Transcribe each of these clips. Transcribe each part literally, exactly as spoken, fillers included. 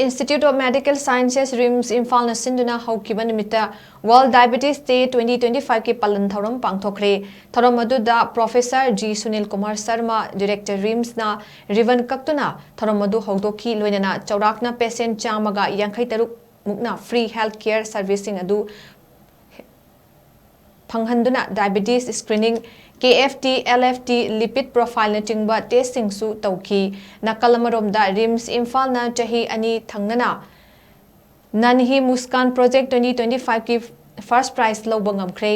Institute of Medical Sciences, RIMS, ꯏꯝꯐꯥꯜꯅ ꯁꯤꯟꯗꯨꯅ ꯍꯧꯈꯤꯕ ꯅꯨꯃꯤꯠꯇ World Diabetes Day twenty twenty-five ꯀꯤ ꯄꯥꯂꯟ ꯊꯧꯔꯝ ꯄꯥꯡꯊꯣꯛꯈ꯭ꯔꯦ꯫ ꯊꯧꯔꯝ ꯑꯗꯨꯗ Professor G Sunil Kumar Sharma, Director, RIMSꯅ ribbon ꯀꯛꯇꯨꯅ ꯊꯧꯔꯝ ꯑꯗꯨ ꯍꯧꯗꯣꯛꯈꯤ꯫ ꯂꯣꯏꯅꯅ ꯆꯥꯎꯔꯥꯛꯅ patient ꯆꯥꯝꯃꯒ ꯌꯥꯡꯈꯩ ꯇꯔꯨꯛ ꯃꯨꯛꯅ free health care serviceꯁꯤꯡ ꯑꯗꯨ ꯐꯪꯍꯟꯗꯨꯅ diabetes screening, K F T, L F T, lipid profileꯅꯆꯤꯡꯕ testꯁꯤꯡꯁꯨ ꯇꯧꯈꯤ꯫ ꯅꯥꯀꯜ ꯑꯃꯔꯣꯝꯗ, RIMS ꯏꯝꯐꯥꯜꯅ ꯆꯍꯤ ꯑꯅꯤ ꯊꯪꯅꯅ Nanhi Muskaan Project twenty twenty-five ꯀꯤ first prize ꯂꯧꯕ ꯉꯝꯈ꯭ꯔꯦ꯫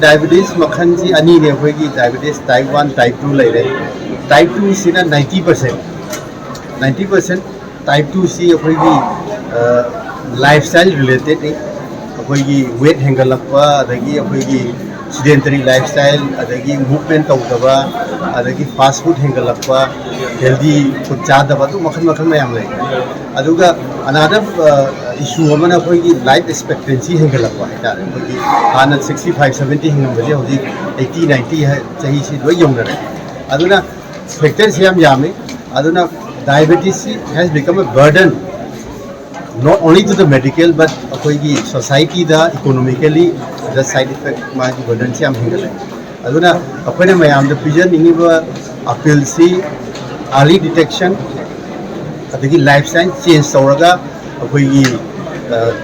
Diabetes ꯃꯈꯜꯁꯤ ꯑꯅꯤꯅꯦ꯫ ꯑꯩꯈꯣꯏꯒꯤ diabetes type one, type two ꯂꯩꯔꯦ꯫ Type two ꯁꯤꯅ ninety percent, ninety percent type two ꯁꯤ ꯑꯩꯈꯣꯏꯒꯤ lifestyle relatedꯅꯤ꯫ ꯑꯩꯈꯣꯏꯒꯤ weight ꯍꯦꯟꯒꯠꯂꯛꯄ, ꯑꯗꯒꯤ ꯑꯩꯈꯣꯏꯒꯤ sedentary lifestyle, ꯑꯗꯒꯤ movement ꯇꯧꯗꯕ, ꯑꯗꯒꯤ fast food ꯍꯦꯟꯒꯠꯂꯛꯄ, healthy food ꯆꯥꯗꯕ, ꯑꯗꯨ ꯃꯈꯜ ꯃꯈꯜ ꯃꯌꯥꯝ ꯂꯩ꯫ ꯑꯗꯨꯒ another issue ꯑꯃꯅ ꯑꯩꯈꯣꯏꯒꯤ life expectancy ꯍꯦꯟꯒꯠꯂꯛꯄ ꯍꯥꯏꯇꯥꯔꯦ꯫ ꯑꯩꯈꯣꯏꯒꯤ ꯍꯥꯟꯅ sixty five, seventy ꯍꯤꯡꯉꯝꯕꯁꯦ ꯍꯧꯖꯤꯛ eighty, ninety ꯍꯥꯏ-, ꯆꯍꯤꯁꯤ ꯂꯣꯏ ꯌꯧꯅꯔꯦ꯫ ꯑꯗꯨꯅ factorꯁꯦ ꯌꯥꯝ ꯌꯥꯝꯃꯤ꯫ ꯑꯗꯨꯅ diabetesꯁꯤ has become a burden not only to the medical but ꯑꯩꯈꯣꯏꯒꯤ societyꯗ economically the side effect ꯃꯥꯒꯤ burdenꯁꯦ ꯌꯥꯝ ꯍꯦꯟꯒꯠꯂꯦ꯫ ꯑꯗꯨꯅ ꯑꯩꯈꯣꯏꯅ ꯃꯌꯥꯝꯗ ꯄꯤꯖꯅꯤꯡꯉꯤꯕ appealꯁꯤ early detection ꯑꯗꯒꯤ lifestyle change ꯇꯧꯔꯒ ꯑꯩꯈꯣꯏꯒꯤ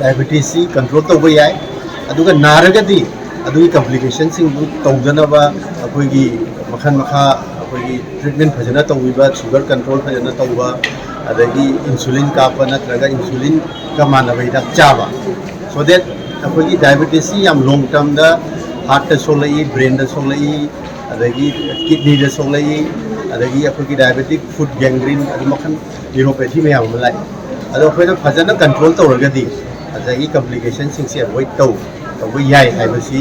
diabetesꯁꯤ control ꯇꯧꯕ ꯌꯥꯏ꯫ ꯑꯗꯨꯒ ꯅꯥꯔꯒꯗꯤ ꯑꯗꯨꯒꯤ complicationꯁꯤꯡꯗꯨ ꯇꯧꯗꯅꯕ ꯑꯩꯈꯣꯏꯒꯤ ꯃꯈꯜ ꯃꯈꯥ ꯑꯩꯈꯣꯏꯒꯤ treatment ꯐꯖꯅ ꯇꯧꯕꯤꯕ, sugar control ꯐꯖꯅ ꯇꯧꯕ, ꯑꯗꯒꯤ insulin ꯀꯥꯞꯄ ꯅꯠꯇ꯭ꯔꯒ insulinꯒ ꯃꯥꯟꯅꯕ ꯍꯤꯗꯥꯛ ꯆꯥꯕ, so that ꯑꯩꯈꯣꯏꯒꯤ diabetesꯁꯤ ꯌꯥꯝ long termꯗ heartꯇ ꯁꯣꯛꯂꯛꯏ, brainꯗ ꯁꯣꯛꯂꯛꯏ, ꯑꯗꯒꯤ kidneyꯗ ꯁꯣꯛꯂꯛꯏ, ꯑꯗꯒꯤ ꯑꯩꯈꯣꯏꯒꯤ diabetic foot gangrene, ꯑꯗꯨ ꯃꯈꯜ neuropathy ꯃꯌꯥꯝ ꯑꯃ ꯂꯥꯛꯏ꯫ ꯑꯗꯣ ꯑꯩꯈꯣꯏꯅ ꯐꯖꯅ control ꯇꯧꯔꯒꯗꯤ ꯉꯁꯥꯏꯒꯤ complicationꯁꯤꯡꯁꯦ avoid ꯇꯧ-, ꯇꯧꯕ ꯌꯥꯏ ꯍꯥꯏꯕꯁꯤ